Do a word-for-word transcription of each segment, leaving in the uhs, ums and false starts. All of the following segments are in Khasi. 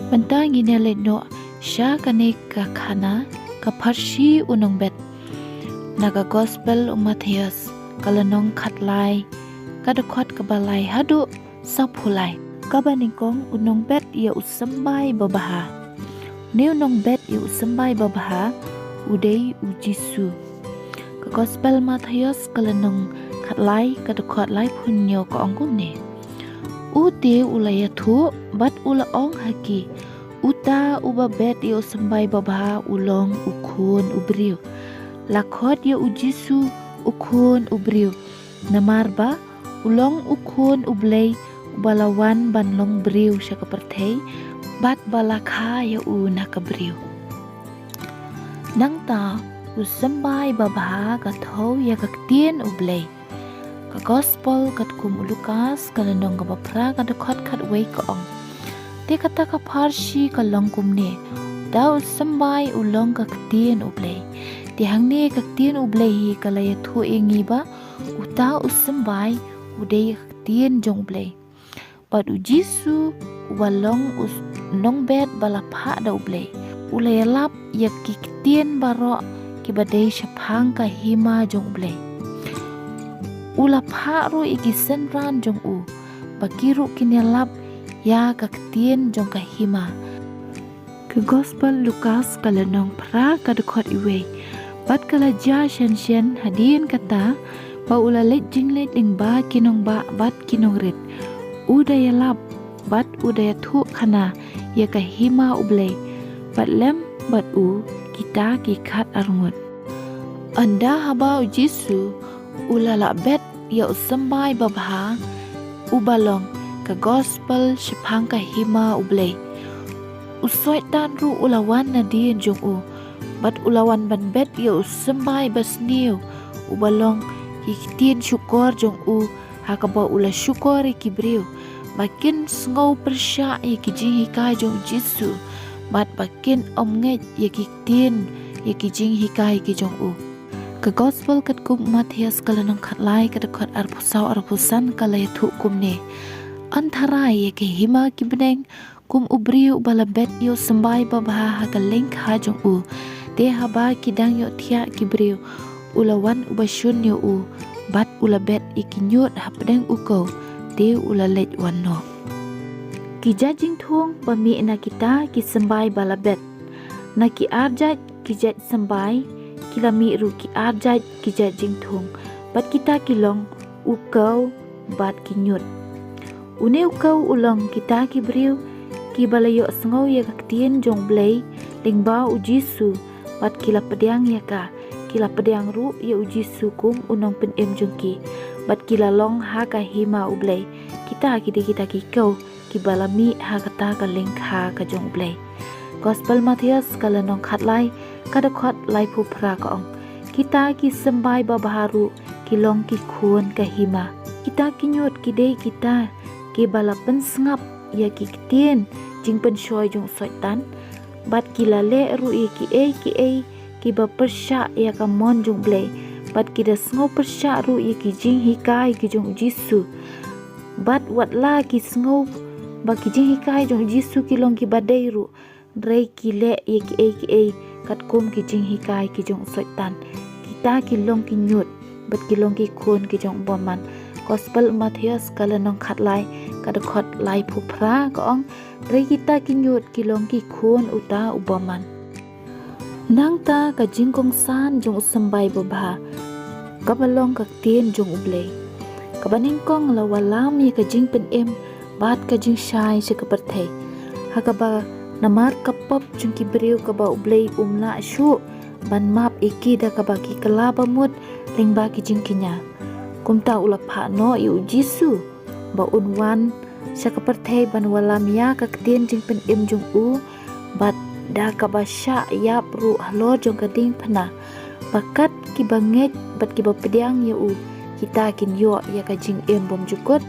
Mynta ngin ïa leit noh sha kane ka khana ka pharshi u nongbet. Na ka Gospel u Mathaios ka lynnong khatlai, ka dkhot kaba lai haduh saphew lai. Kaba nyngkong, u nongbet ïa u symbai babha. Une u nongbet ïa u symbai babha u dei u Jisu. Ka Gospel Mathaios ka lynnong khatlai, ka dkhot laiphew hynñiew ka ong kumne: U te u la ïathuh bad u la ong ha ki: Uta uba bet ïa u symbai babha u long u Khun u briew. La khot ïa u Jisu u Khun u briew, namar ba u long u Khun u Blei, uba la wan ban long briew sha ka pyrthei, bad ba la kha ïa u na ka briew. Nangta u symbai babha ka thew ïa ka ktien u Blei. Ka Gospel katkum u Lukas ka lynnong kaba phra, ka dkhot khatwei ka ong: Te kata ka pharshi ka long kumne: Uta u symbai u long ka ktien u Blei. Te hangne ka ktien u Blei hi ka la ïathuh ïa ngi ba uta u symbai u dei ka ktien jong u Blei. Bad u Jisu uba long u s-, nongbet ba la phah da u Blei, u la ïalap ïa ki ktien baroh kiba dei shaphang ka hima jong u Blei. U la phah ruh ïa ki synran jong u ba ki ruh kin ïalap ïa ka ktien jong ka hima. Ka Gospel Lukas ka lynnong phra, ka dkhot iwei. Bad ka la jia shen shen hadien kata ba u la leit jingleit lyngba ki nongbah bad ki nongrit, u da ïalap bad u da ïathuh khana ïa ka hima u Blei, bad lem bad u kita ki khatar ngut. Ynda haba u Jisu u la lah bet ïa u symbai babha, uba long ka Gospel shaphang ka hima u Blei, u Soitan ruh u la wan nadien jong u, bad u la wan ban bet ïa u symbai basniew, uba long ki ktien shukor jong u, ha kaba u la shukor ïa ki briew ba kin sngew pyrshah ïa ki jinghikai jong u Jisu, bad ba kin ym ngeit ïa ki ktien, ïa ki jinghikai ki jong u. Ka Gospel katkum u Mathaios ka lynnong khatlai, ka dkhot arphew saw arphew san ka la ïathuh kumne: Yn tharai ïa ka hima ki bneng kum u briew uba la bet ïa u symbai babha ha ka lyngkha jong u. Te haba ki dang ïohthiah ki briew, u la wan uba shun ïa u, bad u la bet ïa ki ñiut hapdeng u kew, te u la leit wan noh. Ki jait jingthung ba mih na kita ki symbai ba la bet. Na ki arjait ki jait symbai ki la mih ruh ki arjait ki jait jingthung, bad kita ki long u kew bad ki ñiut. Une u kew u long kita ki briew kiba la ïohsngew ïa ka ktien jong u Blei lyngba u Jisu, bad ki la pdiang ïa ka, ki la pdiang ruh ïa u Jisu kum u nongpynim jong ki, bad ki la long ha ka hima u Blei. Kita ki dei kita ki kew kiba la mih ha kata ka lyngkha ka jong u Blei. Gospel Mathaios ka lynnong khatlai, ka dkhot laiphew phra ka ong: Kita ki symbai babha ruh ki long ki khun ka hima. Kita ki ñiut ki dei kita kiba la pynsngap ïa ki ktien jingpynshoi jong u Soitan, bad ki la leh ruh ïa kiei kiei kiba pyrshah ïa ka mon jong u Blei, bad ki da sngew pyrshah ruh ïa ki jinghikai ki jong u Jisu. Bad wat la ki sngew ba ki jinghikai jong u Jisu ki long kiba dei ruh, hynrei ki leh ïa kiei kiei katkum ki jinghikai ki jong u Soitan. Kita ki long ki ñiut bad ki long ki khun ki jong u bymman. Gospel Mathaios ka lynnong khatlai, ka dkhot laiphew phra ka ong: Hynrei kita ki ñiut ki long ki khun uta u bymman. Nangta ka jingkongsan jong u symbai babha, kaba long ka ktien jong u Blei. Kaba nyngkong la wallam ïa ka jingpynim bad ka jingshai sha ka pyrthei, ha kaba namar ka pop jong ki briew kaba u Blei um lah shuh ban map ïa ki da kaba ki kylla bamut lyngba ki jingkñia. Kumta u la phah noh ïa u Jisu ba un wan sha ka pyrthei ban wallam ïa ka ktien jingpynim jong u, bad da kaba shah ïap ruh halor jong ka diengphna, ba kat kiba ngeit bad kiba pdiang ïa u, kita kin ïoh ïa ka jingim bymjukut.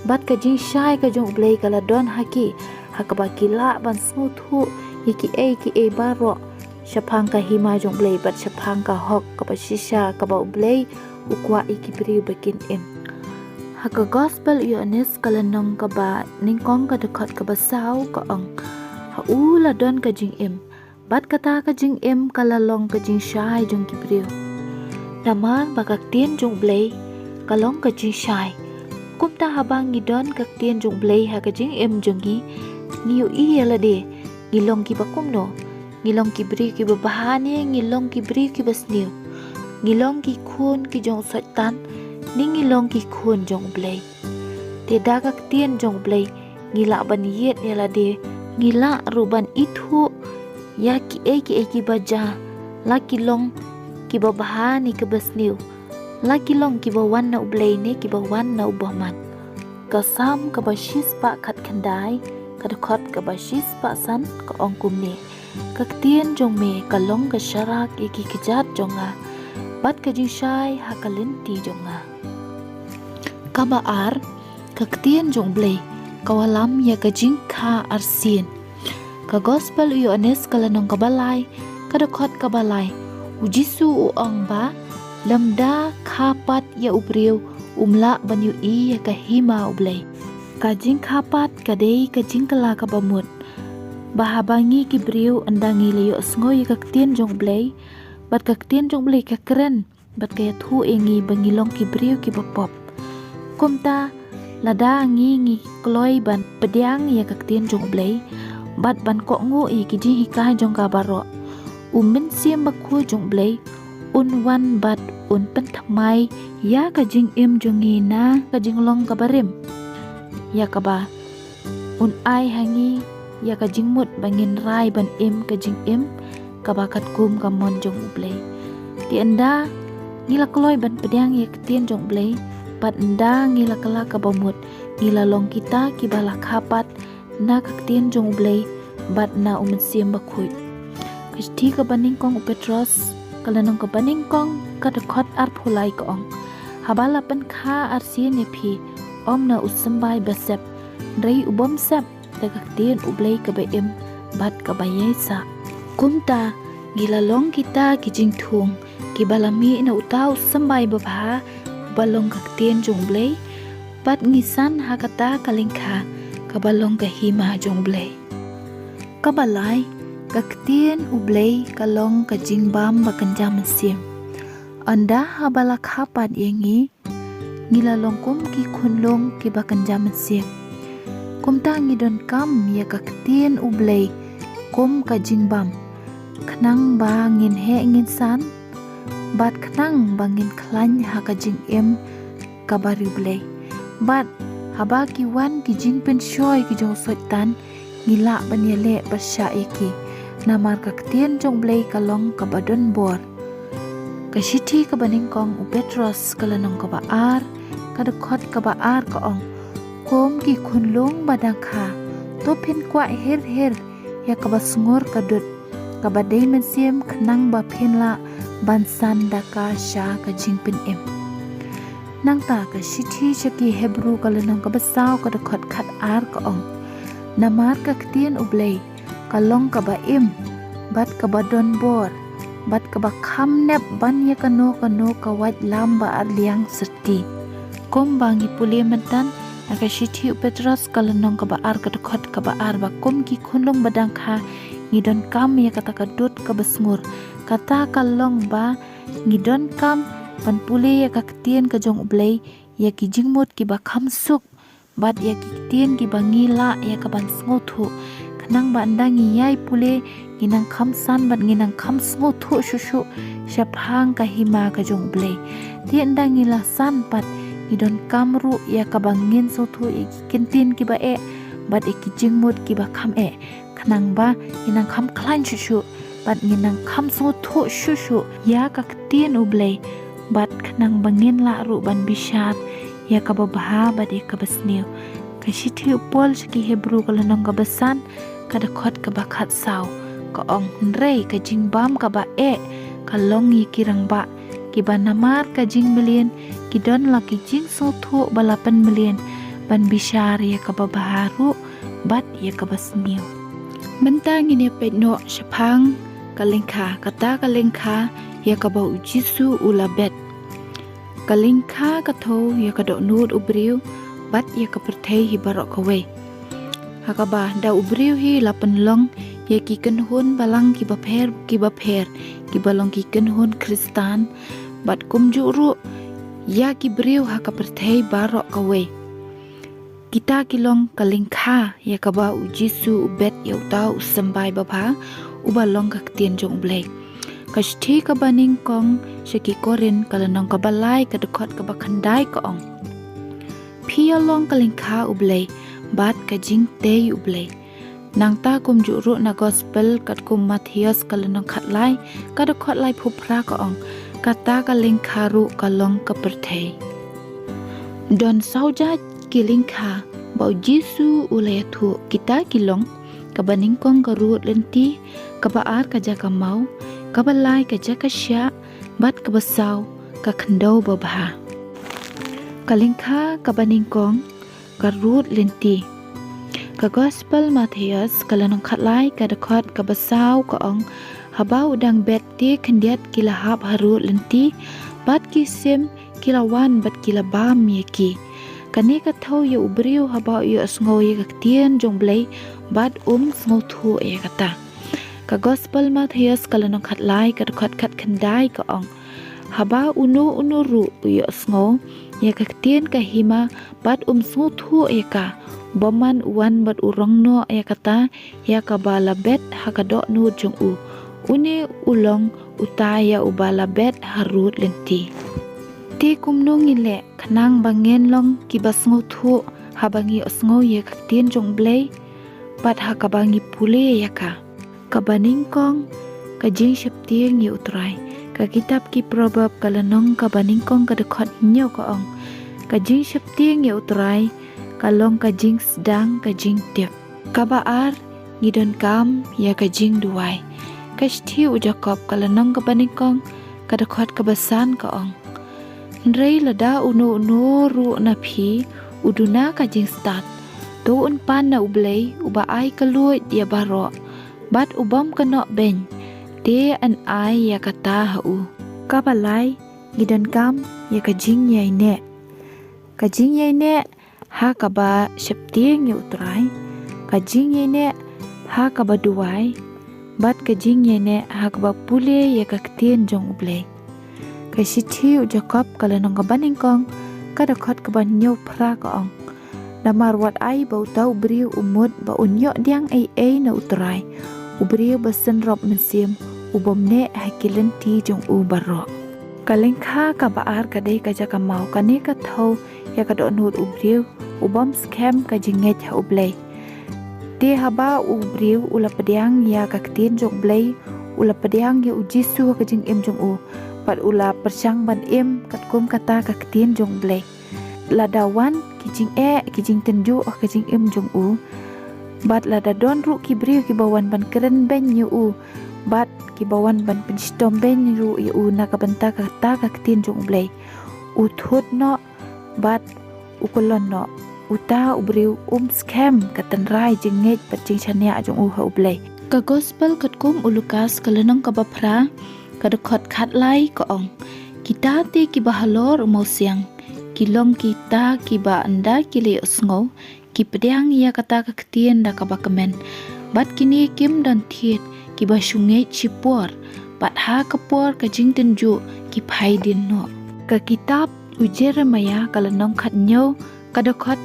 Bad ka jingshai ka jong u Blei ka la don ha ki, ha kaba ki lah ban sngewthuh ïa kiei kiei baroh shaphang ka hima jong u Blei bad shaphang ka hok kaba shisha kaba u Blei u kwah ïa ki briew ba kin im. Ha ka Gospel Ïoannis ka lynnong kaba nyngkong, ka dkhot kaba saw ka ong: u la don ka jingim, bad kata ka jingim ka la long ka jingshai jong ki briew. Namar ba ka ktien jong U Blei ka long ka jingshai. Kumta haba ngi don ka ktien jong U Blei ha ka jingim jong ngi, ngi ïohi ïa lade, ngi long kiba kumno? Ngi long ki briew kiba bha ne ngi long ki briew kiba sniew? Ngi long ki khun ki jong u Soitan ne ngi long ki khun jong U Blei? Te da ka ktien jong U Blei ngi lah ban ïeit ïa lade, ngi lah ruh ban ithuh ïa kiei kiei kiba jia, la ki long kiba bha ne kiba sniew, la ki long kiba wan na U Blei ne kiba wan na u bymman. Ka Salm kaba shispah khatkhyndai, ka dkhot kaba shispah san ka ong kumne: Ka ktien jong me ka long ka sharak ïa ki kjat jong nga, bad ka jingshai ha ka lynti jong nga. Kaba ar, ka ktien jong U Blei ka wallam ïa ka jingkha arsien. Ka Gospel u Ïoannis ka lynnong kaba lai, ka dkhot kaba lai, u Jisu u ong ba lymda kha pat ïa u briew um lah ban ïohi ïa ka hima U Blei. Ka jingkha pat ka dei ka jingkylla kaba mut. Ba haba ngi ki briew ynda ngi la ïohsngew ïa ka ktien jong U Blei, bad ka ktien jong U Blei ka kren bad ka ïathuh ïa ngi ba ngi long ki briew kiba pop. Kumta lada ngi ngi kloi ban pdiang ïa ka ktien jong U Blei bad ban kohnguh ïa ki jinghikai jong ka baroh, U Mynsiem Bakhuid jong U Blei un wan bad un pynthymmai ïa ka jingim jong ngi na ka jinglong kaba rim, ïa kaba un ai ha ngi ïa ka jingmut ba ngin rai ban im ka jingim kaba katkum ka mon jong U Blei. Te ynda ngi la kloi ban pdiang ïa ka ktien jong U Blei, bad ynda ngi la kylla kaba mut, ngi la long kita kiba la kha pat na ka ktien jong U Blei bad na U Mynsiem Bakhuid. Ka shithi kaba nyngkong u Petros, ka lynnong kaba nyngkong, ka dkhot arphew lai ka ong: Haba la pynkha arsien ïa phi, ym na u symbai ba sep, hynrei u bym sep, da ka ktien U Blei kaba im bad kaba ïaisah. Kumta ngi la long kita ki jingthung kiba la mih na uta u symbai babha, ba long ka ktien jong U Blei, bad ngi san ha kata ka lyngkha kaba long ka hima jong U Blei. Kaba lai, ka ktien U Blei ka long ka jingbam ba kynja mynsiem. Ynda haba la kha pat ïa ngi, ngi la long kum ki khunlung kiba kynja mynsiem. Kumta ngi donkam ïa ka ktien U Blei kum ka jingbam, khnang ba ngin heh ngin san, bad khnang ba ngin khlaiñ ha ka jingim kaba riewblei. Bad haba ki wan ki jingpynshoi ki jong u Soitan, ngi lah ban ïaleh bashah ïa ki, namar ka ktien jong U Blei ka long kaba donbor. Ka shithi kaba nyngkong u Petros, ka lynnong kaba ar, ka dkhot kaba ar ka ong: Kum ki khunlung ba dang kha, to phin kwah hir hir ïa kaba sngur ka dud kaba dei mynsiem, khnang ba phin lah ban san da ka sha ka jingpynim. Nangta ka shithi sha ki Hebru, ka lynnong kaba saw, ka dkhot khatar ka ong: Namar ka ktien U Blei ka long kaba im, bad kaba donbor, bad kaba kham nep ban ïa kano kano ka waitlam ba arliang syrti. Kumba ngi pule mynta na ka shithi u Petros, ka lynnong kaba ar, ka dkhot kaba ar, ba kum ki khunlung ba dang kha, ngi donkam ïa kata ka dud kaba sngur. Kata ka long ba ngi donkam ban pule ïa ka ktien ka jong U Blei, ïa ki jingmut kiba kham suk, bad ïa ki ktien kiba ngi lah ïa ka ban sngewthuh, khnang ba ynda ngi ïai pule, ngi nang kham san bad ngi nang kham sngewthuh shuh shuh shaphang ka hima ka jong U Blei. Te ynda ngi la san pat, ngi donkam ruh ïa kaba ngin sngewthuh ïa ki kyntien kiba eh, bad ïa ki jingmut kiba kham eh, khnang ba ngi nang kham khlaiñ shuh shuh, bad ngi nang kham sngewthuh shuh shuh ïa ka ktien U Blei, bad khnang ba ngin lah ruh ban bishar ïa kaba bha bad ïa kaba sniew. Ka shithi u Paul sha ki Hebru, ka lynnong kaba san, ka dkhot kaba khatsaw ka ong: Hynrei ka jingbam kaba eh ka long ïa ki rangbah, kiba namar ka jingmlien ki don la ki jingsngewthuh ba la pynmlien ban bishar ïa kaba bha ruh bad ïa kaba sniew. Mynta ngin ïa peit noh shaphang ka lyngkha, kata ka lyngkha ïa kaba u Jisu u la bet. Ka lyngkha ka thew ïa ka dohnud u briew bad ïa ka pyrthei hi baroh kawei. Kaba da u briew hi la pynlong ïa ki kynhun balang kiba pher kiba pher, kiba long ki kynhun Khristan, bad kumjuh ruh ïa ki briew ha ka pyrthei baroh kawei. Kita ki long ka lyngkha ïa kaba u Jisu u bet ïa uta u symbai babha uba long ka ktien jong U Blei. Ka shithi kaba nyngkong sha ki Korinth ka lynnong kaba lai ka dkhot kaba khyndai ka ong: Phi ïa long ka lyngkha U Blei bad ka jingtei U Blei. Nangta kumjuh ruh na gospel katkum Mathaios ka lynnong khatlai ka dkhot laiphew phra ka ong: Kata ka lyngkha ruh ka long ka pyrthei. Don saw jait ki lyngkha ba u Jisu u la ïathuh. Kita ki long: kaba nyngkong ka rud lynti, kaba ar ka jaka maw, kaba lai ka jaka shiah, bad kaba saw ka khyndew babha. Ka lyngkha kaba nyngkong ka rud lynti. Ka gospel Mathaios ka lynnong khatlai ka dkhot kaba saw ka ong: Haba u dang bet te khyndiat ki la hap ha rud lynti, bad ki sim ki la wan bad ki la bam ïa ki. Kane ka thew ïa u briew haba u ïohsngew ïa ka ktien jong U Blei bad um sngewthuh ïa kata. Ka gospel Mathaios ka lynnong khatlai ka dkhot khatkhyndai ka ong: Haba uno uno ruh u ïohsngew ïa ka ktien ka hima bad um sngewthuh ïa ka, u bymman u wan bad u rong noh ïa kata ïa kaba la bet ha ka dohnud jong u, une u long uta ïa uba la bet ha rud lynti. Te kumno ngin leh khnang ba ngin long kiba sngewthuh haba ngi ïohsngew ïa ka ktien jong U Blei bad ha kaba ngi pule ïa ka? Kaba nyngkong, ka jingsheptieng ïa U Trai. Ka kitab ki Proverb ka lynnong kaba nyngkong ka dkhot hynñiew ka ong: Ka jingsheptieng ïa U Trai ka long ka jingsdang ka jingtip. Kaba ar, ngi donkam ïa ka jingduwai. Ka shithi u Jakob ka lynnong kaba nyngkong ka dkhot kaba san ka ong: Hynrei lada uno uno ruh na phi u duna ka jingstad, to un pan na U Blei uba ai kylluid ïa baroh bad u bym kynnoh beiñ, te yn ai ïa kata ha u. Kaba lai, ngi donkam ïa ka jingïaineh. Ka jingïaineh ha kaba sheptieng ïa U Trai, ka jingïaineh ha kaba duwai, bad ka jingïaineh ha kaba pule ïa ka ktien jong U Blei. Ka shithi u Jakob ka lynnong kaba nyngkong ka dkhot kaba hynñiew phra ka ong: Namar wat ai ba uta u briew u mut ba un ïoh diang ei ei na U Trai, u briew ba synrop mynsiem, u bym neh ha ki lynti jong u baroh. Ka lyngkha kaba ar ka dei ka jaka maw. Kane ka thew ïa ka dohnud u briew u bym skhem ka jingngeit ha U Blei. Te haba u briew u la pdiang ïa ka ktien jong U Blei, u la pdiang ïa u Jisu ha ka jingim jong u, bad u la pyrshang ban im katkum kata ka ktien jong U Blei, lada wan ki jingeh ki jingtynjuh ha ka jingim jong u, bad lada don ruh ki briew kiba wan ban kren beiñ ïa u, bad kiba wan ban pynshitom beiñ ruh ïa u na ka bynta kata ka ktien jong U Blei, u thut noh bad u kyllon noh. Uta u briew um skhem ka tynrai jingngeit bad jingshaniah jong u ha U Blei. Ka gospel katkum u Lukas ka lynnong kaba phra ka dkhot khatlai ka ong: Kita te kiba halor u mawsiang ki long kita kiba ynda ki la ïohsngew ki pdiang ïa kata ka ktien da kaba kmen, bad kine kim don thied, kiba shu ngeit shipor, bad ha ka por ka jingtynjuh ki phai dien noh. Ka kitab u Jeremaïah ka lynnong khathynñiew ka dkhot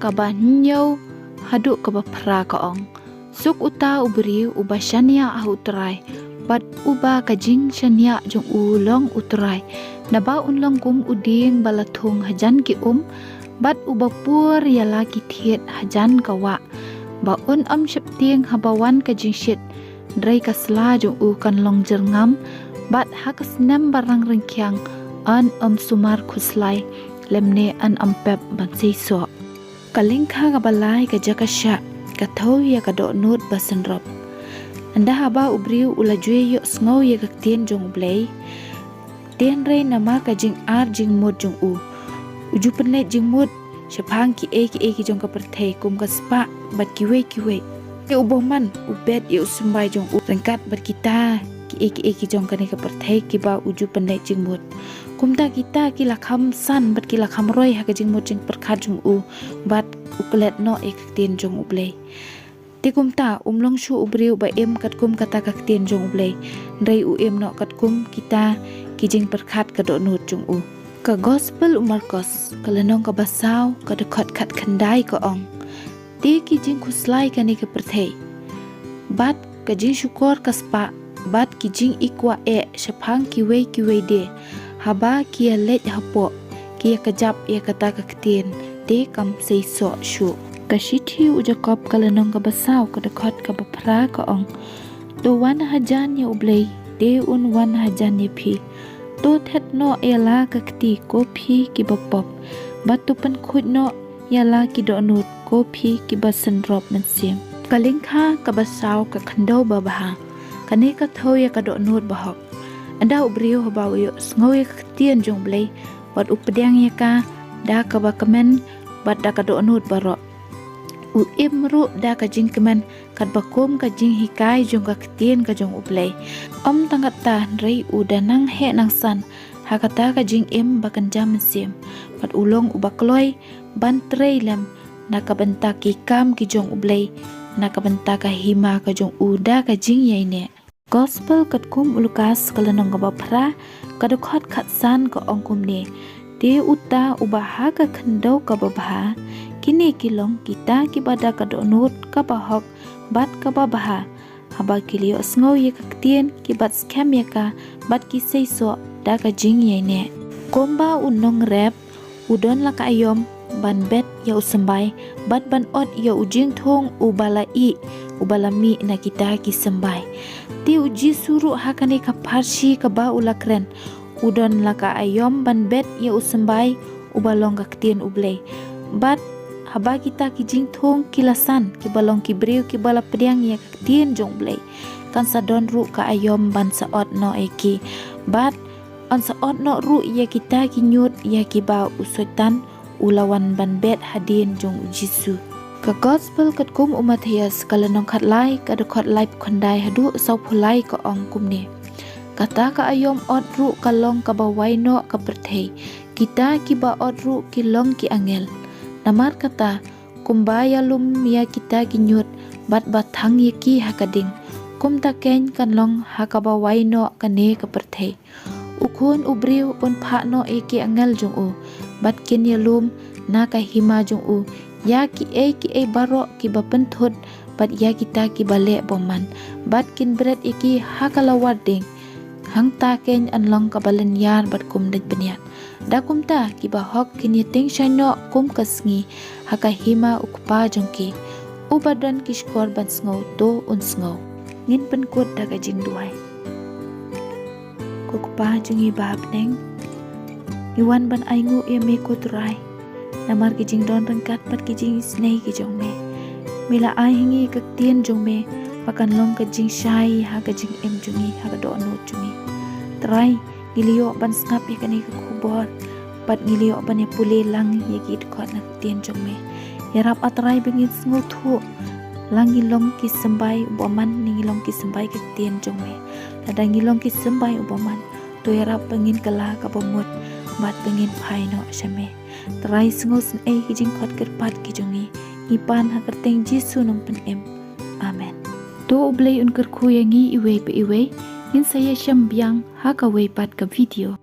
kaba hynñiew haduh kaba phra ka ong: Suk uta u briew uba shaniah ha U Trai, bad uba ka jingshaniah jong u long U Trai, naba un long kum u dieng ba la thung hajan ki um, bad uba pur ïa la ki thied hajan ka wah, ba un ym sheptieng haba wan ka jingshit, hynrei ka sla jong u kan long jyrngam, bad ha ka snem ba rang ryngkhiang yn ym sumar khuslai, lymne yn ym pep ban seisoh. Ka lyngkha kaba lai ka jaka shiah, ka thew ïa ka dohnud ba synrop. Ynda haba u briew u la ju ïohsngew ïa ka ktien jong U Blei, te hynrei namar ka jingar jingmut jong u, u ju pynleit jingmut shaphang kiei kiei ki jong ka pyrthei, kum ka spah bad kiwei kiwei. Te u bymman u bet ïa u symbai jong u ryngkat bad kita kiei kiei ki jong kane ka pyrthei kiba u ju pynleit jingmut. Kumta kita ki la kham san bad ki la kham roi ha ka jingmut jingpyrkhat jong u, bad u klet noh ïa ka ktien jong U Blei. Te kumta, um long shuh u briew ba im katkum kata ka ktien jong U Blei, hynrei u im noh katkum kita ki jingpyrkhat ka dohnud jong u. Ka Gospel u Markos, ka lynnong kaba saw, ka dkhot khatkhyndai ka ong: Te ki jingkhuslai kane ka pyrthei, bad ka jingshukor ka spah, bad ki jingikwah eh shaphang kiwei kiwei de, haba ki ïa leit hapoh, ki ïa kjap ïa kata ka ktien, te kam seisoh shuh. Ka shithi u Jakob, ka lynnong kaba saw, ka dkhot kaba phra ka ong: To wan hajan ïa U Blei, te un wan hajan ïa phi. To thet noh ïa la ka kti, ko phi kiba pop, bad to pynkhuid noh ïa la ki dohnud, ko phi kiba synrop mynsiem. Ka lyngkha kaba saw, ka khyndew babha. Kane ka thew ïa ka dohnud bahok. Ynda u briew haba u ïohsngew ïa ka ktien jong U Blei, wat u pdiang ïa ka da kaba kmen bad da ka dohnud baroh, u im ruh da ka jingkmen katba kum ka jinghikai jong ka ktien ka jong U Blei. Ym tang katta, hynrei u da nang heh nang san ha kata ka jingim ba kynja mynsiem, bad u long uba kloi ban trei lem na ka bynta ki kam ki jong U Blei, na ka bynta ka hima ka jong u da ka jingïaineh. Gospel katkum u Lukas, ka lynnong kaba phra, ka dkhot khatsan ka ong kumne: Te uta uba ha ka khyndew kaba bha, kine ki long kita kiba da ka dohnud kaba hok bad kaba bha, haba ki la ïohsngew ïa ka ktien, ki bat skhem ïa ka, bad ki seisoh da ka jingïaineh. Kumba u nongrep u don la ka aïom ban bet ïa u symbai, bad ban ot ïa u jingthung uba la ih, uba la mih na kita ki symbai. Te U Jisu ruh ha kane ka pharshi kaba u la kren, u don la ka aïom ban bet ïa u symbai uba long ka ktien U Blei. Bad haba kita ki jingthung ki la san, kiba long ki briew kiba la pdiang ïa ka ktien jong U Blei, kan sa don ruh ka aïom ban sa ot noh ïa ki. Bad yn sa ot noh ruh ïa kita ki ñiut ïa kiba u Soitan u la wan ban bet hadien jong U Jisu. Ka Gospel katkum u Mathaios, ka lynnong khatlai, ka dkhot laiphew khyndai haduh sawphew lai ka ong kumne: Kata ka aïom ot ruh ka long kaba wai noh ka pyrthei, kita kiba ot ruh ki long ki angel. Namar kata, kumba ïalum ïa kita ki ñiut bad ba thang ïa ki ha ka ding, kumta keiñ kan long ha kaba wai noh kane ka pyrthei. U Khun u briew un phah noh ïa ki angel jong u, bad kin ïalum na ka hima jong u ïa kiei kiei baroh kiba pynthut, bad ïa kita kiba leh bymman, bad kin bret ïa ki ha ka lawar ding. Hangta keiñ yn long kaba lynñiar bad kum dait bniat. Da kumta kiba hok kin ïatyngshaiñ noh kum ka sngi ha ka hima U Kpa jong ki. Uba don ki shkor ban sngew, to un sngew. Ngin pynkut da ka jingduwai. Ko Kpa jong ngi ba ha bneng, ngi wan ban ainguh ïa me ko Trai, namar ki jingdon ryngkat bad ki jingisynei ki jong me. Me la ai ha ngi ka ktien jong me ba kan long ka jingshai ha ka jingim jong ngi, ha ka dohnud jong ngi. Trai, ngi la ïoh ban sngap ïa kane ka khubor, bad ngi la ïoh ban ïa pule lang ïa ki dkhot na ka ktien jong me. Ïarap A Trai ba ngin sngewthuh, la ngi long ki symbai u bymman ne ngi long ki symbai ka ktien jong me. Lada ngi long ki symbai u bymman, to ïarap ba ngin kylla kaba mut bad ba ngin phai noh sha me. Trai, sngewsynei ki jingkhot kyrpad ki jong ngi, ngi pan ha ka kyrteng Jisu Nongpynim. Amen. To U Blei un kyrkhu ïa ngi iwei pa iwei. Ngin sa ïashem biang ha kawei pat ka video.